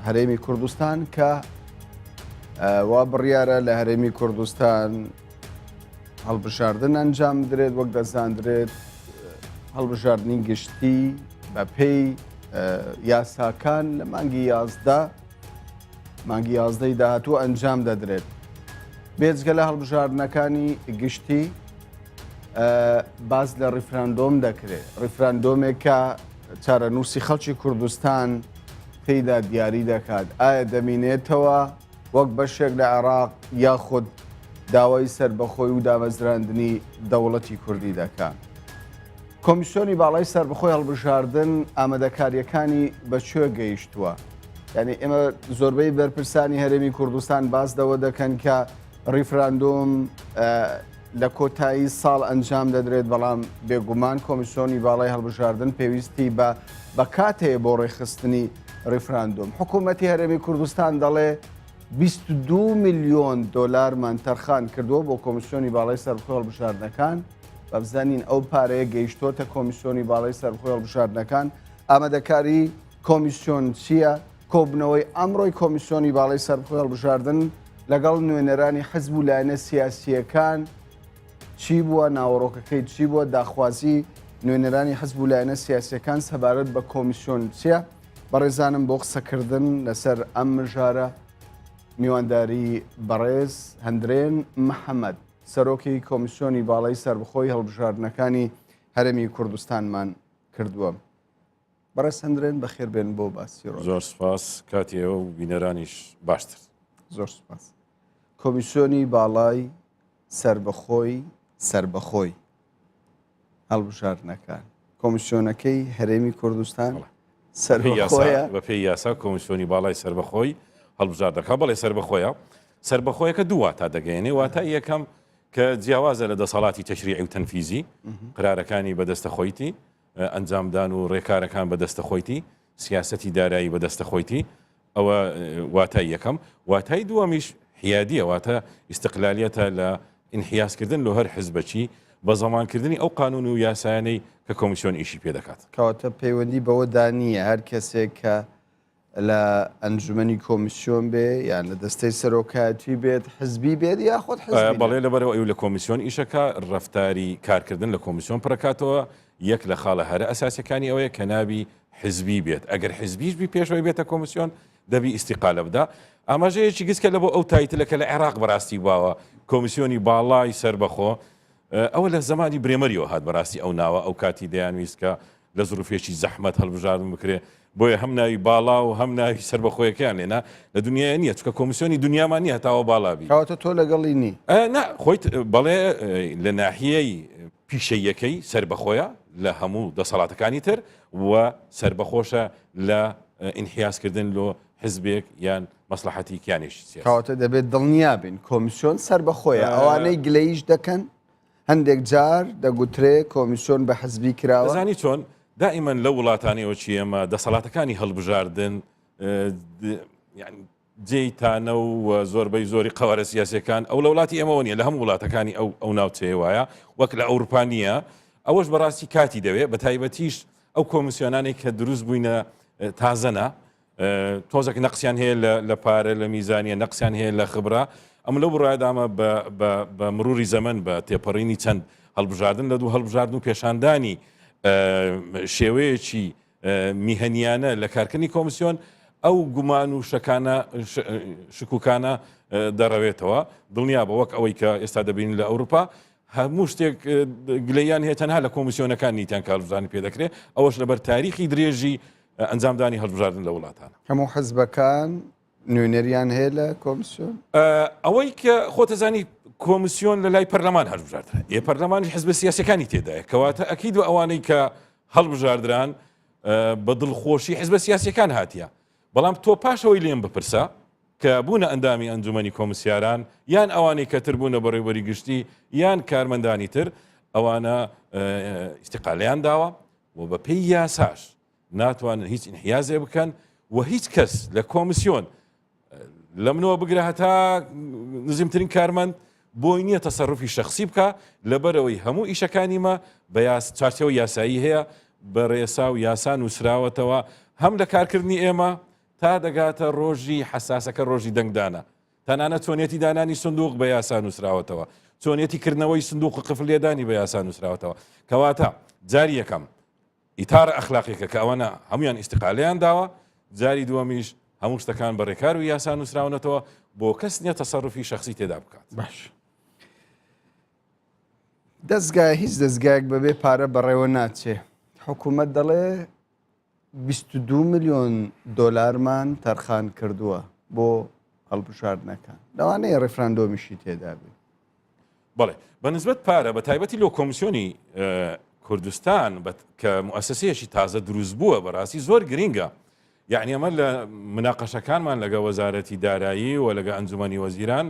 هەرێمی کوردستان کە وا بڕیارە لە هەرێمی کوردستان هەڵبژاردن ئەنجام بدرێت وەک دەزاندرێت هەڵبژاردنی گشتی بە پێی یاساکان لە مانگی 11 مانگی یازدەی داهاتوو ئەنجام دەدرێت. بێجگە لە هەڵبژاردنەکانی گشتی باس لە ڕیفراندۆم دەکرێت. ڕیفراندۆمێک کە چارەنووسی خەڵکی کوردستان تێیدا دیاری دەکات. ئایا دەمینێتەوە وەک بەشێک لە عێراق یاخود داوای سەربەخۆی و دامەزراندنی دەوڵەتی کوردی دەکات؟ کۆمیسیۆنی باڵای سەربەخۆی هەڵبژاردن ئامادەکارییەکانی بە کوێ گەیشتووە؟ یعنی ئێمە زۆربەی بەرپرسانی هەرێمی کوردستان باس لەوە دەکەن کە ڕیفراندۆم لە کۆتایی ساڵ ئەنجام دەدرێت بەڵام بێگومان کۆمیسیۆنی باڵای هەڵبژاردن پێویستی بە بە کات هەیە بۆ ڕێکخستنی ڕیفراندۆم حکوومەتی هەرێمی کوردستان دەڵێ 22 میلیۆن دۆلارمان تەرخان کردووە بۆ کۆمیسیۆنی باڵای سەربەخۆی هەڵبژاردنەکان با بزانین ئەو پارەیە گەیشتۆتە کۆمیسیۆنی باڵای سەربەخۆی هەڵبژاردنەکان ئامادەکاری کۆمیسیۆن چییە؟ کۆبوونەوەی ئەمڕۆی کۆمیسیۆنی باڵای سەربەخۆی هەڵبژاردن لەگەڵ نوێنەرانی حزب و لایەنە سیاسییەکان چی بووە؟ ناوەڕۆکەکەی چی بووە؟ داخوازی نوێنەرانی حزب و لایەنە سیاسییەکان سەبارەت بە کۆمیسیۆن چییە؟ بەڕێزانم بۆ قسەکردن لەسەر ئەم مژارە میوانداری بەڕێز هەندرێن محەمەد، سەرۆکی کۆمیسیۆنی باڵای سەربەخۆی هەڵبژاردنەکانی هەرێمی کوردستانمان کردووە. بەڕێز هەندرێن بەخێر بێن بۆ باسی ڕۆژ. زۆر سپاس کاتی ئێوە و بینەرانیش باشتر. زۆر سپاس. کۆمیسیۆنی باڵای سەربەخۆی سەربەخۆی هەڵبژاردنەکان کۆمیسیۆنەکەی هەرێمی کوردستان سەربەخۆیە بەپێی یاسا کۆمیسیۆنی باڵای سەربەخۆی هەڵبژاردەکە بەڵێ سەربەخۆیە سەربەخۆیەکە دوو واتا دەگەیەنێ واتای یەکەم کە جیاوازە لە دەسەڵاتی تەشریعی و تەنفیزی قرارەکانی بەدەستە خۆیتی ئەنجامدان و ڕێکارەکان بەدەستە خۆیتی، سیاسەتی دارایی بەدەستە خۆیتی، ئەوە واتای یەکەم. واتای دووەمیش حیادیە، واتە ئیستقلالیەتە لە ئینحیازکردن لۆ هەر حزبەکی بە زەمانکردنی ئەو قانون و یاسایانەی کە کۆمیسیۆن ئیشی پێ دەکات. کەواتە پەیوەندی بەوەدا نییە هەر کەسێک کە لە ئەنجومەنی کۆمیسیۆن بێ یان لە دەستەی سەرۆکایەتی بێت حزبی بێت یاخود حزبی بەڵێ لەبەرەوە ئەو لە کۆمیسیۆن ئیشەکە ڕەفتاری کارکردن لە کۆمیسیۆن پڕکاتەوە یەک لە خاڵە هەرە ئەساسەکانی ئەوەیە کە نابی حزبی بێت ئەگەر حزبیش بی پێشەوەی بێتە کۆمیسیۆن دەبی ئیستیقالە بدا ئاماژەیەکی گسکە لە بۆ ئەو title ە کە لە عێراق بەڕاستی باوە کۆمیسیۆنی باڵای سەربەخۆ ئەوە لە زمانی برێمەریەوە هات بەڕاستی ئەو ناوە ئەو کاتی دەیانویست کە لە زروفێکی زەحمەت هەڵبژاردن بکرێ بۆیە هەم ناوی باڵا و هەم ناوی سەربەخۆیەکەیان لێنا لە دنیاە نییە چکە کۆمیسیۆنی دنیامان نییە هەتاوە باڵا بی کەواتە تۆ لەگەڵی نی؟ نا خۆیت بەڵێ لە ناحیەی پیشەییەکەی سەربەخۆیە لە هەموو دەسەڵاتەکانی تر و سەربەخۆشە لە ئینحیازکردن لۆ حزبێک یان مەسلحەتی کیانێکی سیاسی. کەواتە دەبێت دڵنیا بین کۆمیسیۆن سەربەخۆیە ئەوانەی گلەییش دەکەن هەندێک جار دەگوترێ کۆمیسیۆن بە حزبی کراوە. دەزانی چۆن؟ دائیمەن لەو وڵاتانەیەوە چی ئێمە دەسەڵاتەکانی هەڵبژاردن جێی تانە و زۆربەی زۆری قەوارە سیاسەکان ئەو لە وڵاتی ئێمەوە نیە لە هەموو وڵاتەکانی ئەو ئەو ناوچەیە وایە وەک لە ئەوروپا نییە ئەوەش بەڕاستی کاتی دەوێت بە تایبەتیش ئەو کۆمیسیۆنانێک کە دروست بووینە تازەنە تۆزێک نەقسیان هەیە لە پارە لە میزانیە نەقسیان هەیە لە خبرە ئەم لەو بڕایدامە بە مروری زەمن بە تێپەڕینی چەند هەڵبژاردن لە دوو هەڵبژاردن و پێشاندانی شێوەیەکی میهەنیانە لە کارکردنی کۆمسیۆن ئەو گومان و شەکانە شکوکانە دەڕەوێتەوە دڵنیا بە وەک ئەوەی کە ئێستا دەبین لە ئەوروپا هەموو شتێک گلەیان هەیە تەنها لە کۆمیسیۆنەکان نیتیان کاربزانانی پێ دەکرێت ئەوەش لەبەر تاریخی درێژی ئەنجامدانی هەڵبژاردن لە وڵاتانە. هەموو حزبەکان نوێنەریان هەیە لە کۆمسیۆن؟ ئەوەی کە خۆتەزانی کۆمسیۆن لە لای پەرلەمان هەڵبژاردرا ئێ پەرلەمانی حزبە سیاسەکانی تێدایە کەواتە ئەکید و ئەوانەی کە هەڵبژاردران بە دڵخۆشی حزبە سیاسەکان هاتیە بەڵام تۆ پاشەوەی لێم بپرسە کە بوونە ئەندامی ئەنجومەنی کۆمسیاران یان ئەوانەی کە تر بوونە بەڕێوبەری گشتی یان کارمەندانی تر ئەوانە ئیستیقالەیان داوە و بە پێی یاساش ناتوانن هیچ ئینحیازێ بکەن و هیچ کەس لە کۆمسیۆن لە منەوە بگرە هەتا نزیمترین کارمەند بۆی نییە تەسەروفی شخصی بکە لەبەرەوەی هەموو ئیشەکانی مە بە چارچەوە یاسایی هەیە بە ڕێسا و یاسا نووسراوەتەوە هەم لە کارکردنی ئێمە تا. تا دەگاتە ڕۆژی حەساسەکە ڕۆژی دەنگدانە. تەنانەت چۆنیەتی دانانی سندوق بە یاسا نووسراوەتەوە، چۆنیەتی کردنەوەی سندوق و قفل لێدانی بە یاسا نووسراوەتەوە. کەواتە جاری یەکەم ئیتارە ئەخلاقیەکە کە ئەوانە هەمویان ئیستقالەیان داوە، جاری دووەمیش هەموو شتەکان بە ڕێکار و یاسا نووسراونەتەوە بۆ کەس نییە تەسەروفی شەخسی تێدا بکات. باش. دەزگا هیچ دەزگایەک بەبێ پارە بەڕێوە ناچێ. حکوومەت دەڵێ 22 ملیۆن دۆلارمان تەرخان کردووە بۆ هەڵبژاردنەکان لەوانەیە ڕیفراندۆمیشی تێدا بێ. بەڵێ بە نسبەت پارە بە تایبەتی لۆ کۆمیسیۆنی کوردستان کە موئەسەسەیەکی تازە دروست بووە بەڕاستی زۆر گرینگە یعنی ئەمە لە مناقەشەکانمان لەگە وەزارەتی دارایی و لەگە ئەنجومەنی وەزیران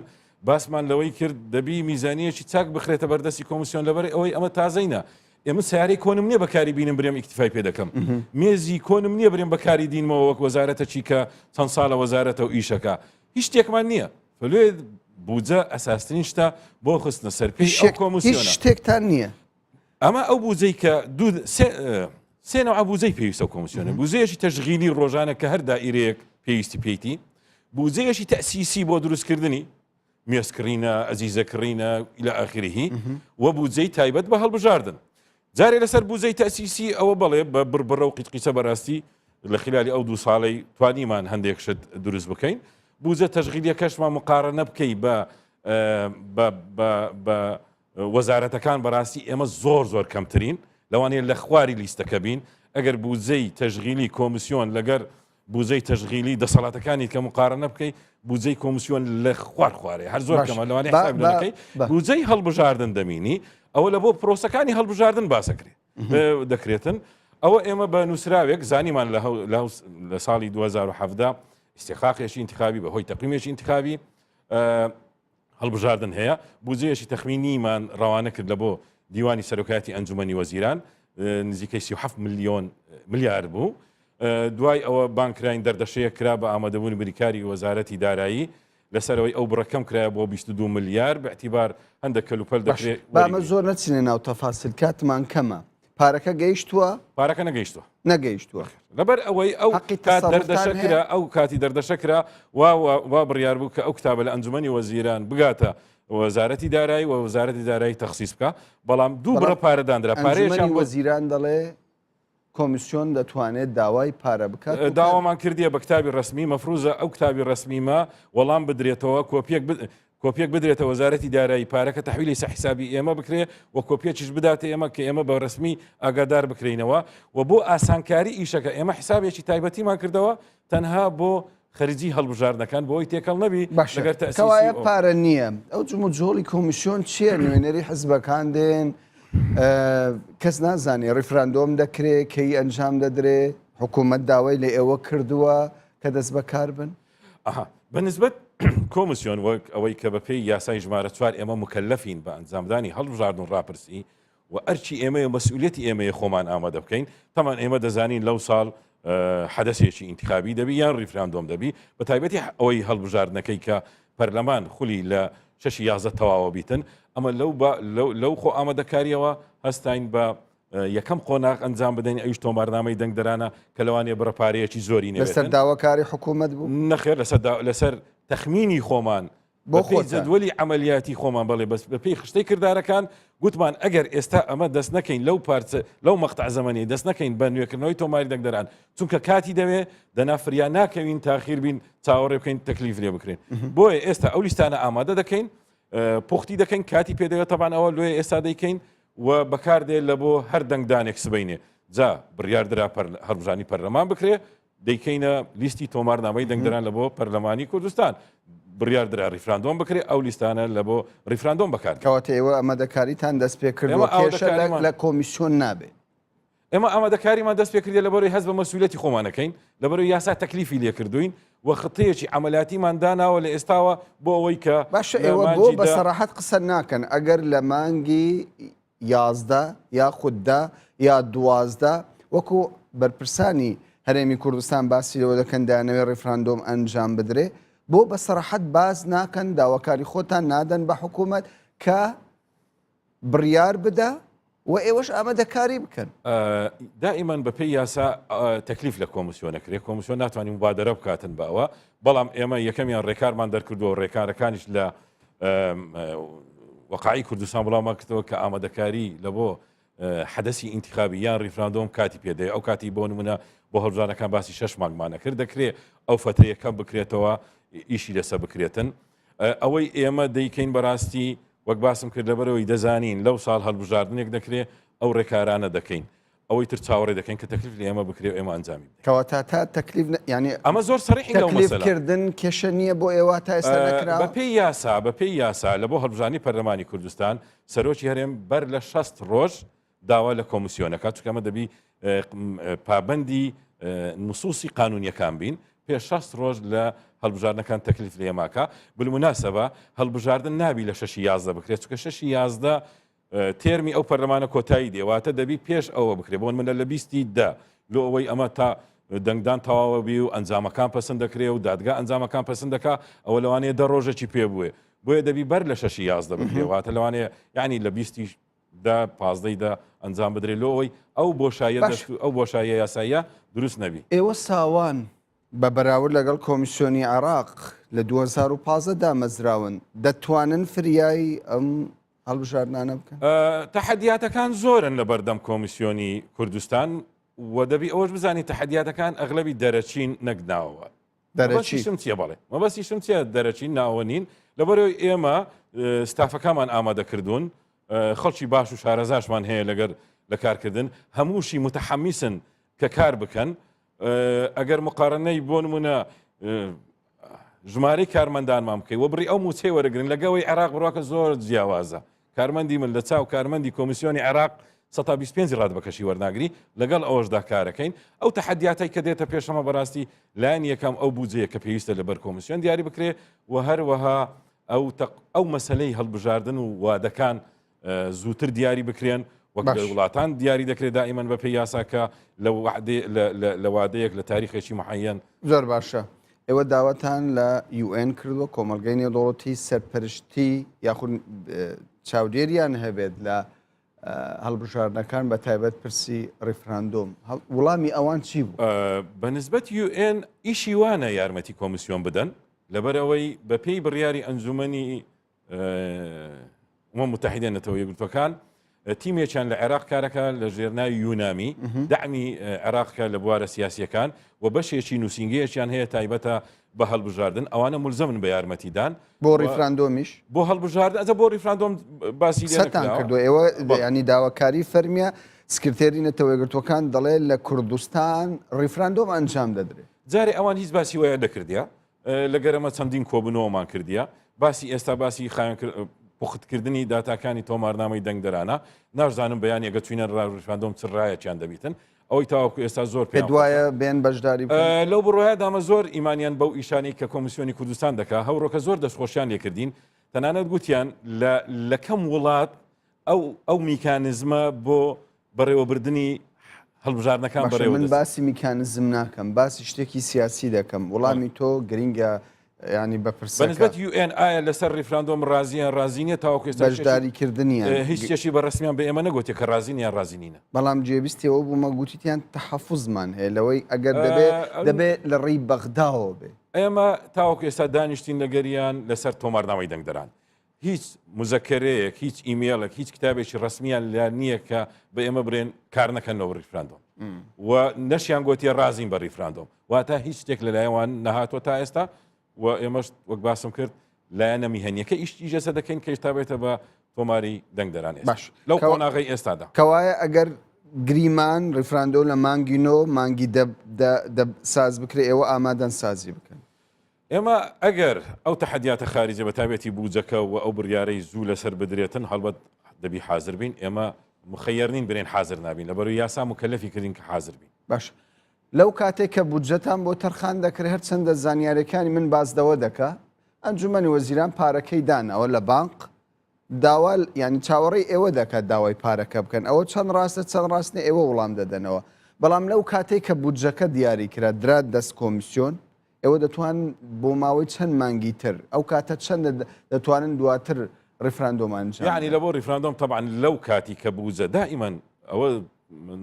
باسمان لەوەی کرد دەبی میزانیەکی چاک بخرێتە بەردەستی کۆمیسیۆن لەبەر ئەوەی ئەمە تازەینە ئێمە سیارەی کۆنم نییە بەکاری بینم برێم ئیکتفای پێ دەکەم مێزی کۆنم نییە برێم بەکاری دینمەوە وەک وەزارەتە چی کە چەند ساڵە وەزارەتە و ئیشەکە هیچ شتێکمان نییە فلێ بودجە ئەساسترین شتە بۆ خستنە سەر پێی ئەو کۆمیسیۆنە شتێکتان نییە ئەمە ئەو بودجەی کە دوو سێ نەوع بودجەی پێویستە کۆمیسیۆنە بودجەیەکی تەشغیلی ڕۆژانە کە هەر دائیرەیەک پێویستی پێیتی بودجەیەکی تەسیسی بۆ دروستکردنی مێز کڕینە، ئەجیزە کڕینە الى آخره و بودجەی تایبەت بە هەڵبژاردن. جارێ لەسەر بودجەی تەسیسی ئەوە بەڵێ بە بڕبڕە و قیتقیچە بەڕاستی لە خلالی ئەو دوو ساڵەی توانیمان هەندێک شت دروست بکەین. بودجە تەشغیلیەکەشمان مقارنە بکەی بە بە بە بە وەزارەتەکان بەڕاستی ئێمە زۆر زۆر کەمترین لەوانەیە لە خواری لیستەکە بین ئەگەر بودجەی تەشغیلی کۆمیسیۆن لەگەر بوجەی تەشغیلی دەسەڵاتەکانی کە مقارنە بکەی بوجەی کۆمیسیۆن لە خوار خوارێ هەر زۆر کەمە لەوانەیە حساب نەکەی بوجەی هەڵبژاردن دەمینی ئەوە لە بۆ پرۆسەکانی هەڵبژاردن باسەکرێ دەکرێتن ئەوە ئێمە بە نووسراوێک زانیمان لە ساڵی 2017 استحقاقێکی انتخابی بە هۆی تەقویمێکی انتخابی هەڵبژاردن هەیە، بودجەیەکی تەخمینیمان ڕەوانە کرد لە بۆ دیوانی سەرۆکایەتی ئەنجومەنی وەزیران نزیکەی 37 ملیۆن ملیار بوو. دوای ئەوە بانکراین دەردەشەیە کرا بە ئامادەبوونی بریکاری وەزارەتی دارایی لەسەرەوەی ئەو بڕە کەم کرایە بۆ 22 ملیار بە اعتیبار هەندێک کەلوپەل دەکرێت بامە زۆر نەچینە ناو تەفاسیل کاتمان کەمە پارەکە گەیشتووە؟ پارەکە نەگەیشتووە. نەگەیشتووە. لەبەر ئەوەی ئەو کات دەردەشە کرا ئەو کاتی دەردەشە کرا وا وا بڕیار بوو کە ئەو کتابە لە ئەنجومەنی وەزیران بگاتە وەزارەتی دارایی و وەزارەتی دارایی تەخسیس بکە بەڵام دوو بڕە پارە دانرا پارەیەکیان وەزیران دەڵێ کۆمیسیۆن دەتوانێت داوای پارە بکات داوامان کردیە بە کتابی ڕسمی مەفروزە ئەو کتابی ڕسمیمە وەڵام بدرێتەوە کۆپیەک کۆپیەک بدرێتە وەزارەتی دارایی پارەکە تەحویلی سەر حیسابی ئێمە بکرێ و کۆپیەکیش بداتە ئێمە کە ئێمە بە رەسمی ئاگادار بکرێینەوە و بۆ ئاسانکاری ئیشەکە ئێمە حیسابێکی تایبەتیمان کردەوە تەنها بۆ خەرجی هەڵبژاردنەکان بۆی تێکەڵ نەبی باشە لەگەر تەئسیسی کەوایە ئەو. پارە نییە ئەو جموجۆڵی کۆمیسیۆن چییە نوێنەری حزبەکان دێن کەس نازانێ ڕیفراندۆم دەکرێ کەی ئەنجام دەدرێ حکوومەت داوای لە ئێوە کردووە کە دەست بەکار بن ئەها بە نسبەت کۆمسیۆن وەک ئەوەی کە بەپێی یاسای ژمارە چوار ئێمە مکەلەفین بە ئەنجامدانی هەڵبژاردن و ڕاپرسی و ئەرکی ئێمەیە مەسئولیەتی ئێمەیە خۆمان ئامادە بکەین تەمان ئێمە دەزانین لەو ساڵ حەدەسێکی ئینتخابی دەبی یان ڕیفراندۆم دەبی بە تایبەتی ئەوەی هەڵبژاردنەکەی کە پەرلەمان خولی لە شەشی 11 تەواوە بیتن ئەمە لەو لەو خۆ ئامادەکاریەوە هەستاین بە یەکەم قۆناغ ئەنجام بدەین ئەویش تۆمارنامەی دەنگدەرانە کە لەوانەیە بڕە پارەیەکی زۆری نەوێتن. لەسەر داواکاری حکوومەت بوو؟ نەخێر لەسەر لەسەر تەخمینی خۆمان بۆ بەپێی جەدوەلی عەمەلیاتی خۆمان بەڵێ بەس بەپێی خشتەی کردارەکان گوتمان ئەگەر ئێستا ئەمە دەست نەکەین لەو پارچە لەو مەقتەع زەمەنی دەست نەکەین بە نوێکردنەوەی تۆماری دەنگدەران چونکە کاتی دەوێ دەنا فریا ناکەوین تاخیر بین چاوەڕێ بکەین تەکلیف لێ بکرێن بۆیە ئێستا ئەو لیستانە ئامادە دەکەین پوختی دەکەین کاتی پێدەوێت تەبان ئەوە لۆیە ئێستا دەیکەین و بەکاردێ لە بۆ هەر دەنگدانێک سبەینێ جا بڕیار درا هەڵبژانی پەرلەمان بکرێ دەیکەینە لیستی تۆمارنامەی دەنگدەران لە بۆ پەرلەمانی کوردستان بڕیار درا ڕیفراندۆم بکرێ ئەو لیستانە لە بۆ ڕیفراندۆم بەکار کەواتە ئێوە ئامادەکاریتان دەست پێ کردووە کێشە لە کۆمیسیۆن نابێ. ئێمە ئامادەکاریمان دەست پێکردە لەبەرەوەی هەست بە مەسئولیەتی خۆمان ئەکەین، لەبەرەوەی یاسا تەکلیفی لێکردووین و خطەیەکی عەمەلاتیمان داناوە لە ئێستاوە بۆ ئەوەی کە باشە لە ئێوە بۆ مانگی بە دە. سەراحەت قسە ناکەن ئەگەر لە مانگی 11 یاخود دە یا 12 وەکو بەرپرسانی هەرێمی کوردستان باسی لەوە دەکەن دەیانەوێ ڕیفراندۆم ئەنجام بدرێ بۆ بە سەراحەت باس ناکەن داواکاری خۆتان نادەن بە حکوومەت کە بڕیار بدە؟ و ئێوەش ئامادەکاری بکەن. دائیمەن بە پێی یاسا تەکلیف لە کۆمسیۆن ئەکرێ، کۆمسیۆن ناتوانانی موبادەرە بکاتن بە ئەوە، بەڵام ئێمە یەکەمیان ڕێکارمان دەرکردووە و ڕێکارەکانیش لە وەقاعی کوردستان بڵاومان کردەوە کە ئامادەکاری لە بۆ حەدەسی ئینتخابی یان ڕیفراندۆم کاتی پێدەیە ئەو کاتی بۆ نمونە بۆ هەڵبژاردنەکان باسی شەش مانگمانە کرد دەکرێ ئەو فەترەیە کەم بکرێتەوە ئیشی لەسە بکرێتن ئەوەی ئێمە دەیکەین بەڕاستی وەک باسم کرد لەبەرئەوەی دەزانین لەو ساڵ هەڵبژاردنێک دەکرێ ئەو ڕێکارانە دەکەین ئەوەی تر چاوەڕێ دەکەین کە تەکلیف لە ئێمە بکرێ و ئێمە ئەنجامی بدەین. کەواتە تا تەکلیف نە یانی ئەمە زۆر سەریحین لەو تەکلیف مەسەلە. کردن کێشە نییە بۆ ئێوە تا ئێستا نەکراوە؟ بەپێی یاسا بەپێی یاسا لە بۆ هەڵبژاردنی پەرلەمانی کوردستان سەرۆکی هەرێم بەر لە 60 ڕۆژ داوا لە کۆمیسیۆن ئەکات چونکە ئەمە دەبی پابەندی نصوصی قانونیەکان بین پێش 60 ڕۆژ لە هەڵبژاردنەکان تەکلیف لە ئێماکە بالمناسبە هەڵبژاردن نابی لە شەشی 11 بکرێت چونکە شەشی 11 تێرمی ئەو پەرلەمانە کۆتایی دێ واتە دەبی پێش ئەوە بکرێت بۆن منە لە بیستی دە لۆ ئەوەی ئەمە تا دەنگدان تەواوە بی و ئەنجامەکان پەسند دەکرێ و دادگا ئەنجامەکان پەسند دەکا ئەوە لەوانەیە دە ڕۆژێکی پێ بوێ بۆیە دەبی بەر لە شەشی یازدە بکرێ واتە لەوانەیە یعنی لە بیستی دە پازدەی دە ئەنجام بدرێت لۆ ئەوەی ئەو بۆشاییە باش. دەست ئەو بۆشاییە یاساییە دروست نەبی. ئێوە ساوان بە بەراورد لەگەڵ کۆمیسیۆنی عێراق لە 2015 دامەزراون، دەتوانن فریای ئەم هەڵبژاردنانە بکەن؟ تەحەدیاتەکان زۆرن لە بەردەم کۆمیسیۆنی کوردستان و دەبی ئەوەش بزانین تەحەدیاتەکان ئەغلەبی دەرەکین نەک ناوەوە. دەرەکی. مەبەستیشم چییە؟ بەڵێ مەبەستیشم چییە دەرەکی ناوە نین لەبەرەوەی ئێمە ستافەکەمان ئامادە کردوون خەڵکی باش و شارەزاشمان هەیە لەگەر لە کارکردن هەمووشی متحەمیسن کە کار بکەن ئەگەر مقارنەی بۆ نمونە ژمارەی کارمەندانمان بکەی و بڕی ئەو موچەی وەرەگرن لەگەوەی عێراق بڕواکە زۆر جیاوازە کارمەندی من لە چاو کارمەندی کۆمیسیۆنی عێراق 125 ڕاتبەکەشی وەرناگری لەگەڵ ئەوەشدا کارەکەین ئەو تەحەدیاتای کە دێتە پێشەمە بەڕاستی لایەن یەکەم ئەو بودجەیە کە پێویستە لەبەر کۆمیسیۆن دیاری بکرێ و هەروەها ئەو ئەو مەسلەی هەڵبژاردن و وادەکان زووتر دیاری بکرێن وەک لە وڵاتان دیاری دەکرێت دائیمەن بە پێی یاساکە لە وادەیەک لە تاریخێکی معەن. زۆر باشە ئێوە داواتان لە UN کردووە کۆمەڵگەی نێودەوڵەتی سەرپەرشتی یاخود چاودێریان هەبێت لە هەڵبژاردنەکان بە تایبەت پرسی ڕیفراندۆم وڵامی ئەوان چی بوو؟ بە نسبەت UN ئیشی وانە یارمەتی کۆمیسیۆن بدەن لەبەرئەوەی بەپێی بڕیاری ئەنجومەنی ئومەم متحدە نەتەوە یەکگرتووەکان تیمێکیان لە عێراق کارەکە لە ژێرناوی یونامی دەعمی عێراقکە لە بوارە سیاسیەکان و بەشێکی نووسینگەیەکیان هەیە تایبەتە بە هەڵبژاردن ئەوانە ملزەمن بە یارمەتیدان بۆ ڕیفراندۆمیش بۆ هەڵبژاردن ئەجا بۆ ڕیفراندۆم باسی لێ قسەتان نەکراوە. کردو ئێوە بەڵێ. ینی داواکاری فەرمیە سکرتێری نەتەوە یەکگرتووەکان دەڵێ لە کوردستان ڕیفراندۆم ئەنجام دەدرێت. جارێ ئەوان هیچ باسی وایان نەکردیە لە گەرەمە چەندین کۆبوونەوەمان کردیە باسی ئێستا باسی خاوێن پوختکردنی داتاکانی تۆمارنامەی دەنگدەرانە ناشزانم بەیانی ئەگە چوینە ڕیفراندۆم چ ڕایەکیان دەبیتن ئەوەی تاوەکو ئێستا زۆر پێ دوایە بێن بەشداری لەو بڕوایا دامە زۆر ئیمانیان بەو ئیشانەی کە کۆمیسیۆنی کوردستان دەکا هەورۆکە زۆر دەستخۆشیان لێکردین تەنانەت گوتیان لە کەم وڵات ئەو ئەو میکانزمە بۆ بەڕێوەبردنی هەڵبژاردنەکان باشە بەڕێوە من دەچێت. باسی میکانزم ناکەم باسی شتێکی سیاسی دەکەم وڵامی تۆ گرینگە ینی بە پرسەکە. بەنسبەت UN ئایا لەسەر ڕیفراندۆم ڕازیە یان ڕازی نییە تاوەکو ئێستا هیچ بەشداری کردنیان هیچ شتێکی بە ڕەسمیان بە ئێمە نەگوتیە کە ڕازین یان ڕازی نینە. بەڵام جێویستی ئەوە بوومە گوتیتیان تەحەفوزمان هەیە لەوەی ئەگەر دەبێ دەبێ لە ڕێی بەغداوە بێ. ئێمە تاوەکو ئێستا دانیشتین لەگەریان لەسەر تۆمارنامەی دەنگدەران هیچ مزەکەرەیەک، هیچ ئیمێڵێک، هیچ کتابێکی ڕەسمیان لا نییە کە بە ئێمە برێن کار نەکەن لەو ڕیفراندۆم و نەشیان گوتیە ڕازین بە ڕیفراندۆم واتە هیچ شتێک لەلایەوان نەهاتوە تا ئێستا و ئێمەش وەک باسم کرد لایەنە میهەنیەکە ئیش ئیجەسە دەکەین کە ئێستا بێتە بە تۆماری دەنگدەران باش لەو قۆناغی ئێستادا کەوایە ئەگەر گریمان ڕیفراندۆ لە مانگی نۆ مانگی دە ساز بکرێ ئێوە ئامادەن سازی بکەن ئێمە ئەگەر ئەو تەحەدیاتە خاریجە بە تابەتی بوجەکە و ئەو بڕیارەی زوو لەسەر بدرێتن هەڵبەت دەبی حازر بین ئێمە مخەیەر نین برێن حازر نابین لەبەرو یاسا مکەلەفی کردین کە حازر بین. باش لەو کاتێک کە بودجەتان بۆ تەرخان دەکرێت هەرچەندە زانیاریەکانی من باس لەوە دەکا ئەنجومەنی وەزیران پارەکەی داناوە لە بانق داوا یانی چاوەڕێی ئێوە دەکات داوای پارەکە بکەن ئەوە چەند ڕاستە چەند ڕاست نیە ئێوە وڵام دەدەنەوە بەڵام لەو کاتێک کە بودجەکە دیاری کرا درا دەست کۆمیسیۆن ئێوە دەتوان بۆ ماوەی چەند مانگی تر ئەو کاتە چەند دەتوانن دواتر ڕیفراندۆم ئەنجام یعنی لە بۆ ڕیفراندۆم تەبعەن لەو کاتی کە بوجە دائیمەن ئەوە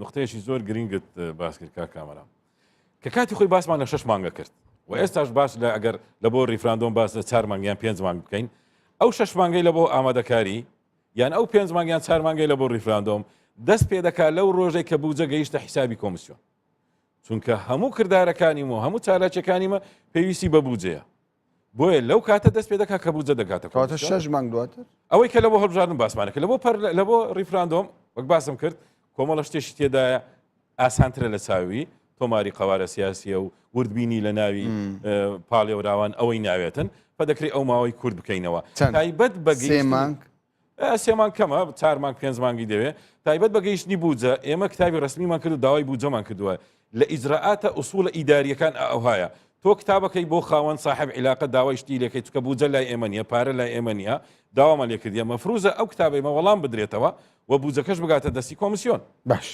نقطەیەکی زۆر گرنگت باس کرد کاک کامەران کە کاتی خۆی باسمان لە شەش مانگە کرد و ئێستاش باس لە ئەگەر لە بۆ ڕیفراندۆم باس لە چار مانگ یان پێنج مانگ بکەین ئەو شەش مانگەی لە بۆ ئامادەکاری یان ئەو پێنج مانگ یان چار مانگەی لە بۆ ڕیفراندۆم دەست پێ دەکات لەو ڕۆژێک کە بوجە گەیشتە حیسابی کۆمیسیۆن چونکە هەموو کردارەکانیم و هەموو چالاکیەکانیمە پێویستی بە بوجەیە بۆیە لەو کاتە دەست پێ دەکات کە بودجە دەگاتە کەواتە شەش مانگ دواتر ئەوەی کە لە بۆ هەڵبژاردن باسمانە کە لە بۆ پەر لە بۆ ڕیفراندۆم وەک باسم کرد کۆمەڵە شتێکی تێدایە ئاسانترە لە چاوی تۆماری قەوارە سیاسیە و وردبینی لە ناوی پاڵێوراوان ئەوەی ناوێتن فەدەکرێت ئەو ماوەی کورت بکەینەوە تایبەت بە سێ مانگ سێ مانگ کەمە، چار مانگ پێنج مانگی دەوێ. تایبەت بە گەیشتنی بودجە، ئێمە کتابی ڕەسمیمان کرد و داوای بودجەمان کردووە. لە ئیجرائاتە ئوسوڵە ئیدارییەکان ئەوهایە. تۆ کتابەکەی بۆ خاوەن ساحێب عیلاقە داوای شتی لێکەی چونکە بودجە لای ئێمە نییە، پارە لای ئێمە نییە، داوامان لێ کردیە. مەفروزە ئەو کتابەی مە وەڵام بدرێتەوە و بودجەکەش بگاتە دەستی کۆمسیۆن. باش.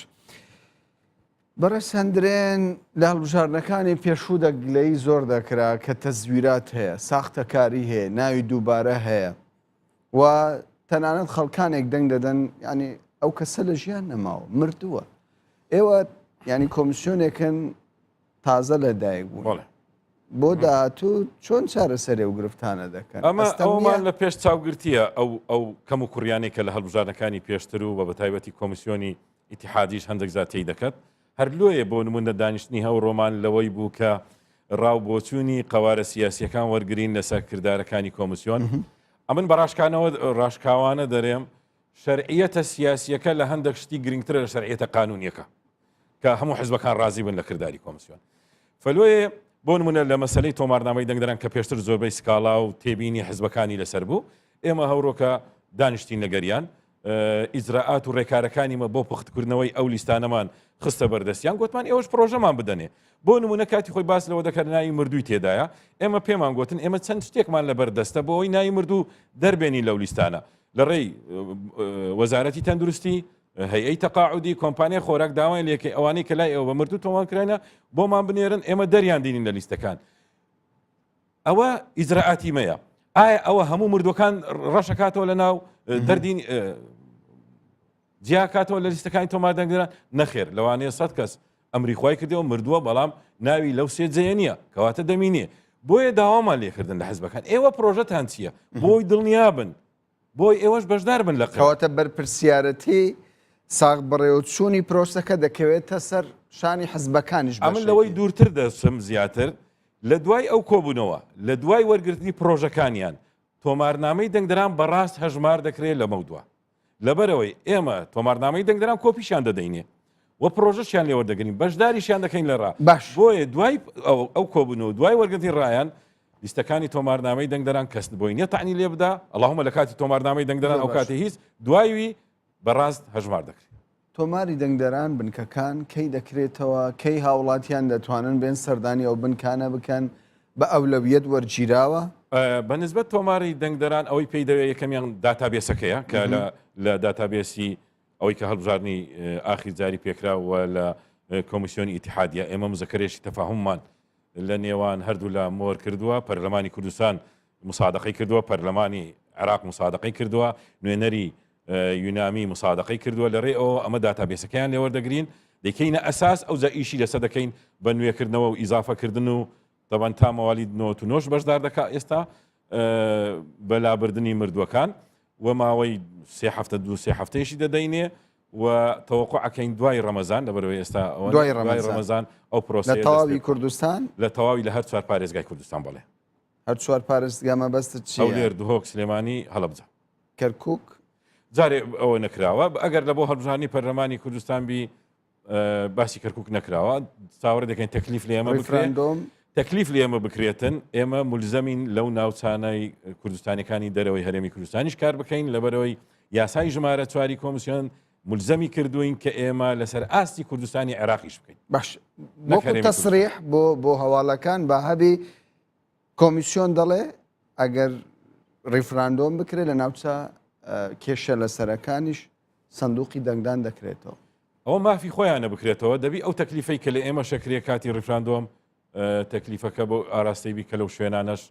بەڕێز هەندرێن، لە هەڵبژاردنەکانی پێشوودا گلەیی زۆر دەکرا کە تەزویرات هەیە، ساختەکاری هەیە، ناوی دووبارە هەیە. و تەنانەت خەڵکانێک دەنگ دەدەن ینی ئەو کەسە لە ژیان نەماوە مردووە ئێوە ینی کۆمیسیۆنێکن تازە لە دایک بوون بۆ داهاتوو چۆن چارەسەرێ و گرفتانە دەکەن ئەمە ئەومان لە پێش چاوگرتیە ئەو ئەو کەم و کوڕیانێک کە لە هەڵبژاردنەکانی پێشتر و بە بەتایبەتی کۆمیسیۆنی ئیتیحادیش هەندێک جار تێی دەکەت. هەر لۆیە بۆ نموونە دانیشتنی هەوڕۆمان لەوەی بوو کە ڕا و بۆچوونی قەوارە سیاسییەکان وەرگرین لەسەر کردارەکانی کۆمیسیۆن. ئەمن بە ڕاشکانەوە ڕاشکاوانە دەرێم شەرعیەتە سیاسییەکە لە هەندێک شتی گرنگترە لە شەرعیەتە قانوونییەکە کە هەموو حزبەکان ڕازی بن لە کرداری کۆمیسیۆن. فلۆیە بۆ نمونە لە مەسەلەی تۆمارنامەی دەنگدەران کە پێشتر زۆربەی سکاڵا و تێبینی حزبەکانی لەسەر بوو ئێمە هەورۆکە دانیشتین لەگەریان ئیجرائات و ڕێکارەکانی مە بۆ پوختکردنەوەی ئەو لیستانەمان خستە بەردەستیان گوتمان ئێوەش پرۆژەمان بدەنێ بۆ نمونە کاتی خۆی باس لەوە دەکات ناوی مردووی تێدایە ئێمە پێمان گوتن ئێمە چەند شتێکمان لە بەردەستە بۆ ئەوەی ناوی مردوو دەربێنین لەو لیستانە لە ڕێی وەزارەتی تەندروستی هەیئەی تەقاعودی کۆمپانیای خۆراک داوای لێکەی ئەوانەی کە لای ئێوە بە مردوو تۆمار کراینە بۆمان بنێرن ئێمە دەریان دینین لە لیستەکان ئەوە ئیجرائاتی مەیە ئایا ئەوە هەموو مردوەکان ڕەشەکاتەوە لە ناو دەردین جیاکاتەوە لە لیستەکانی تۆمار دەنگدران نەخێر لەوانەیە سە کەس ئەمری خوای کردەوە مردووە بەڵام ناوی لەو سێ جێیە نییە کەواتە دەمینێ بۆیە داوامان لێکردن لە حزبەکان ئێوە پرۆژەتان چییە بۆی دڵنیابن بۆی ئێوەش بەشدار بن لە قەواتە کەواتە بەرپرسیارەتی ساغ بەڕێوەچوونی پرۆسەکە دەکەوێتە سەر شانی حزبەکانیش ئەمن لەوەی دوورتر دەچم زیاتر لە دوای ئەو کۆبوونەوە لە دوای وەرگرتنی پرۆژەکانیان تۆمارنامەی دەنگدەران بەڕاست هەژمار دەکرێت لەمەودوا لەبەرئەوەی ئێمە تۆمارنامەی دەنگدەران کۆپیشیان دەدەینێ و پرۆژەشیان لێ وەردەگرین بەشداریشیان دەکەین لە ڕا باش بۆیە دوای ئەو کۆبوونەوە دوای وەرگرتنی ڕایان لیستەکانی تۆمارنامەی دەنگدەران کەس بۆی نییە تەعنی لێ بدا اللهم لە کاتی تۆمارنامەی دەنگدەران ئەو کاتی هیچ دوایوی بەڕاست هەژمار دەکرێت. تۆماری دەنگدەران، بنکەکان کەی دەکرێتەوە، کەی هاوڵاتیان دەتوانن بێن سەردانی ئەو بنکانە بکەن، بە ئەولەویەت وەرگیراوە؟ بە نسبەت تۆماری دەنگدەران ئەوەی پێی دەوێت یەکەمیان database ەکەیە کە لە database ی ئەوەی کە هەڵبژاردنی ئاخیر جاری پێکرا و لە کۆمیسیۆنی ئیتیحادیە ئێمە مزەکەرێکی تەفاهممان لە نێوان هەردوولا مۆر کردووە پەرلەمانی کوردستان مسادقەی کردووە پەرلەمانی عێراق مسادقەی کردووە نوێنەری یونامی مسادقەی کردووە لە ڕێ ئەوە ئەمە database ەکەیان لێوەردەگرین دەیکەینە ئەساس ئەوجا ئیشی لەسەر دەکەین بە نوێکردنەوە و ئیزافەکردن و تەبەن تا مەوالی 99 بەشدار دەکا ئێستا بە لابردنی مردووەکان و ماوەی سێ هەفتە دوو سێ هەفتەیەشی دەدەینێ و تەوەقع ئەکەین دوای ڕەمەزان لەبەرەوەی ئێستا ئەوە دوای ڕەمەزان ئەو پرۆسەیە لە تەواوی کوردستان لە تەواوی لە هەر چوار پارێزگای کوردستان بڵێ هەر چوار پارێزگا مەبەستت چییە؟ هەولێر دهۆک سلێمانی هەڵەبجە کەرکوک؟ جارێ ئەوە نەکراوە ئەگەر لە بۆ هەڵبژاردنی پەرلەمانی کوردستان بی باسی کەرکک نەکراوە چاوەڕێ دەکەین تەکلیف لە ئێمە بکرێن تەکلیف لە ئێمە بکرێتن ئێمە ملزەمین لەو ناوچانەی کوردستانەکانی دەرەوەی هەرێمی کوردستانیش کار بکەین لەبەرەوەی یاسای ژمارە چواری کۆمسیۆن ملزەمی کردوین کە ئێمە لەسەر ئاستی کوردستانی عێراقیش بکەین باش تەسریح بۆ بۆ هەواڵەکان بە هەبی کۆمیسیۆن دەڵێ ئەگەر ڕیفراندۆم بکرێت لە ناوچە کێشە لەسەرەکانیش سندوقی دەنگدان دەکرێتەوە. ئەوە مافی خۆیانە بکرێتەوە دەبی ئەو تەکلیفەی کە لە ئێمە شەکرێ کاتی ڕیفراندۆم تەکلیفەکە بۆ ئاراستەی بی کە لەو شوێنانەش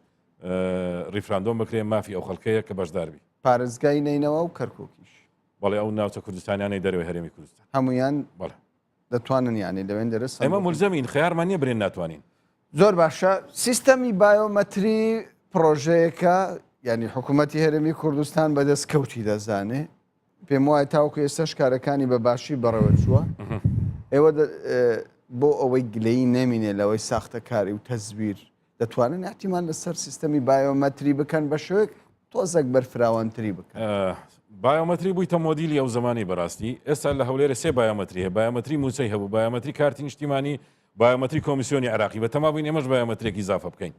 ڕیفراندۆم بکرێ مافی ئەو خەڵکەیە کە بەشداربی. پارێزگای نەینەوا و کەرکووکیش. بەڵێ ئەو ناوچە کوردستانیانەی دەرەوەی هەرێمی کوردستان. هەموویان بەڵێ. دەتوانن یانی لەوێن دەرێ سەندوق. ئێمە مولزەمین خەیارمان نییە برێن ناتوانین. زۆر باشە سیستەمی بایۆمەتری پڕۆژەیەکە یانی حکوومەتی هەرێمی کوردستان بە دەستکەوتی دەزانێ پێم وایە تاوەکو ئێستاش کارەکانی بە باشی بەڕێوە چووە ئێوە بۆ ئەوەی گلەیی نەمینێ لەوەی ساختەکاری و تەزویر دەتوانن احتیمال لەسەر سیستەمی بایۆمەتری بکەن بە شێوەیەک تۆزێک بەرفراوانتری بکەن. بایۆمەتری بوویتە مۆدیلی ئەو زمانی بەڕاستی ئێستا لە هەولێرە سێ بایۆمەتری هەیە بایۆمەتری موچەی هەبوو بایۆمەتری کارتی نیشتیمانی بایۆمەتری کۆمیسیۆنی عراقی بە تەما بووین ئێمەش بایۆمەترێکی ئیزافە بکەین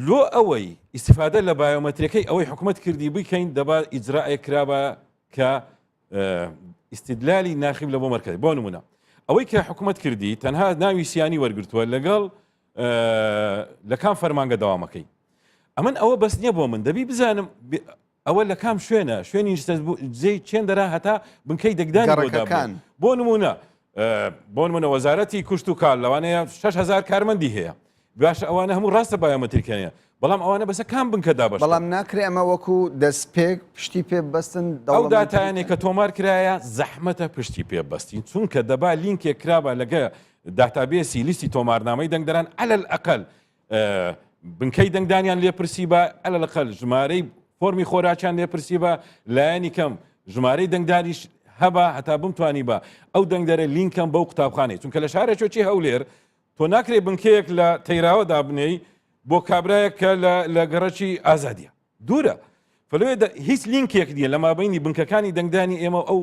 لۆ ئەوەی ئیسیفادە لە بایۆمەترەکەی ئەوەی حکوومەت کردی بکەین دەبا ئیجرائێک کرابە کە ئیستیدلالی ناخیب لە بۆ مەرکەزی بۆ نمونە ئەوەی کە حکوومەت کردی تەنها ناوی سیانی وەرگتووە لەگەڵ لە کام فەرمانگە داوامەکەی ئەمن ئەوە بەس نییە بۆ من دەبی بزانم ئەوە لە کام شوێنە شوێنی جێی چێن دەرا هەتا بنکەی دەگدان بۆ نمونە بۆ نمونە وەزارەتی کوشت و کار لەوانەیە 6هزار کارمەندی هەیە باشە ئەوانە هەموو ڕاستە بایۆمەتریکەیە بەڵام ئەوانە بەسە کام بنکە دابەش بەڵام ناکرێ ئەمە وەکو دەستپێک پشتی پێ بەستن ئەو داتایانێک کە تۆمار کرایە زەحمەتە پشتی پێ بەستین چونکە دەبا لینکێک کرابا لەگە database ی لیستی تۆمارنامەی دەنگدەران عەلەل ئەقل بنکەی دەنگدانیان لێپرسی بە عەلەل ئەقل ژمارەی فۆرمی خۆراکیان لێپرسی بە لایەنی کەم ژمارەی دەنگداریش هەبا هەتا بمتوانی بە ئەو دەنگدەرە لینکەم بەو قوتابخانەی چونکە لە شارێکی هەولێر تۆ ناکرێ بنکەیەک لە تەیراوە دابنێی بۆ کابرایەک کە لە گەڕەکی ئازادیە دوورە فلوێ هیچ لینکێک نییە لە مابینی بنکەکانی دەنگدانی ئێمە ئەو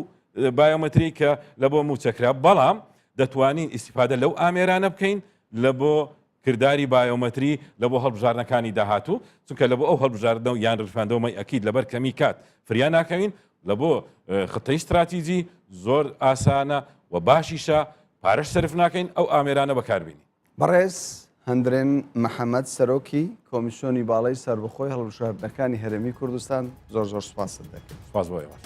بایۆمەتری کە لە بۆ موچەکرا بەڵام دەتوانین ئیسیفادە لەو ئامێرانە بکەین لە بۆ کرداری بایۆمەتری لە بۆ هەڵبژاردنەکانی داهاتوو چونکە لە بۆ ئەو هەڵبژاردنەوە یان ڕیفراندۆمەی ئەکید لەبەر کەمی کات فریا ناکەوین لە بۆ خطەی استراتیجی زۆر ئاسانە و باشیشە پارەش سەرف ناکەین ئەو ئامێرانە بەکاربینین. بەڕێز هەندرێن محەمەد سەرۆکی کۆمیسیۆنی باڵای سەربەخۆی هەڵبژاردنەکانی هەرێمی کوردستان زۆر زۆر سوپاست دەکەین. سوپاس بۆ ئێوەش.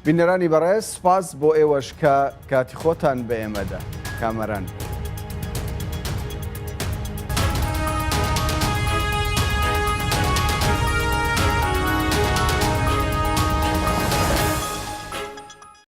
بینەرانی بەڕێز سوپاس بۆ ئێوەش کە کاتی خۆتان بە ئێمەدا. کامەران بن.